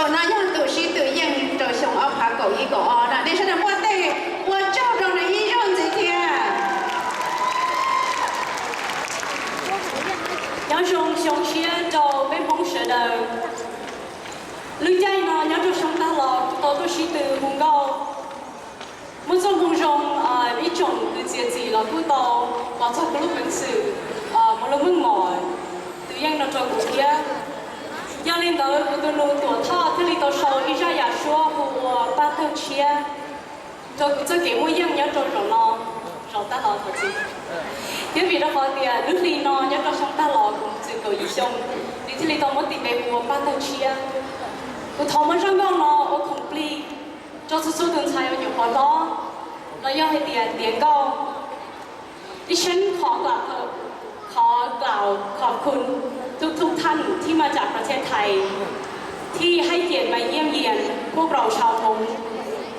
Tus no yog tus sib tw yeej rau xyoo ob phav kaum ib kaum ob na, nej sawv daws npuaj tes ua tsaug rau nws ib zaug ntxiv thiab. Nyob zoo xyoo tshiab rau peb Hmoob sawv daws. Lub caij no nyob rau xyoo tag los kuv tau tuaj sib tw hu nkauj. Muaj txoj moo zoo, ib tsoom kwv txiav txim los kuj tau los txog kuv lub peev xwm, muaj lub meej mom tw yeej no rau kuv thiab. Yog li ntawd kuv tus nus Tuam Thoj thiaj li tau sau ib zaj yam suab hu ua Paj Tawg Tshiab rau kuv txoj kev muaj yeej nyob rau zaum no, zaum tag los thaum txiv. Thiab vim rau qhov tias lub hli no nyob rau xyoo tag los kuv txwm kaum yim xyoo, nws thiaj li tau muab tis npe hu ua Paj Tawg Tshiab. Kuv thov muab zaj nkauj no ua khoom plig rau txhua txhua tus ntxhais uas nyuam qhuav hlob los yog hais tias tiav nkauj. ดิฉันขอกล่าว ขอกล่าวขอบคุณทุกๆท่านที่มาจากประเทศไทย ที่ให้เกียรติมาเยี่ยมเยียนพวกเราชาวมงค์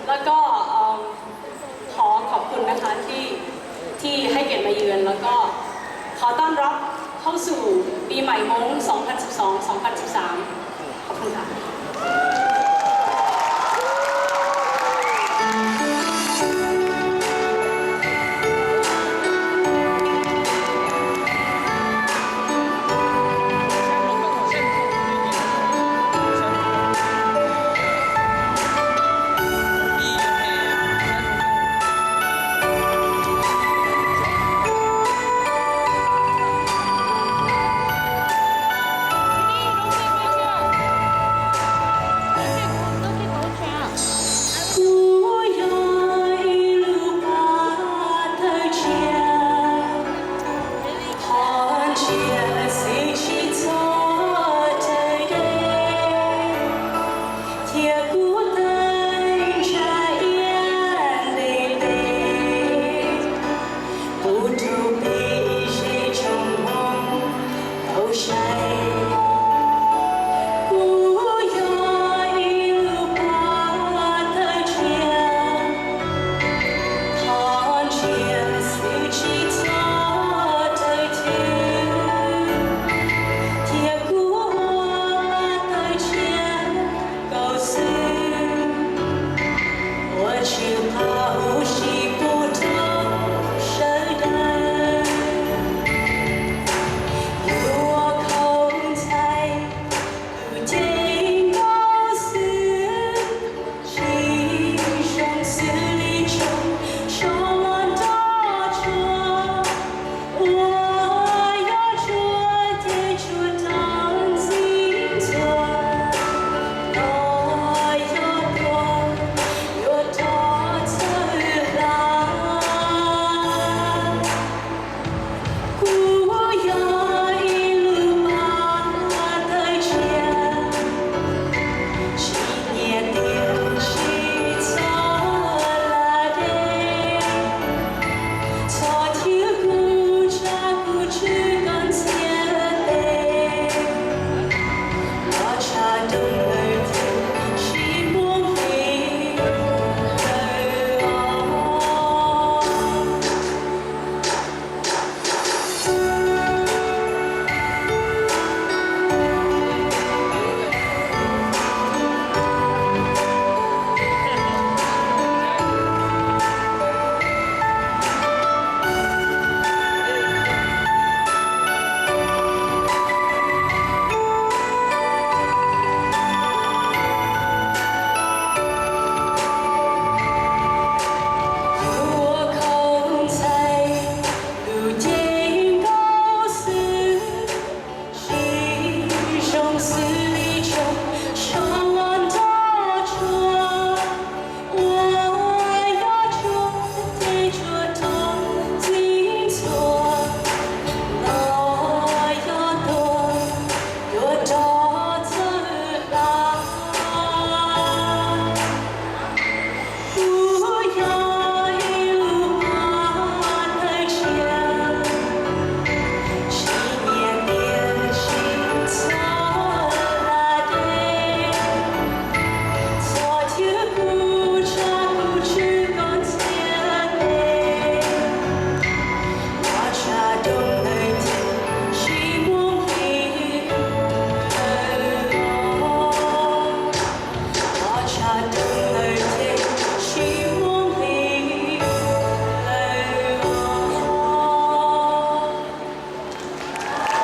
แล้วก็เอิ่มขอขอบคุณนะคะที่ที่ให้เกียรติมาเยือน แล้วก็ขอต้อนรับเข้าสู่ปีใหม่มงค์ สองพันสิบสอง สองพันสิบสาม ขอบคุณค่ะ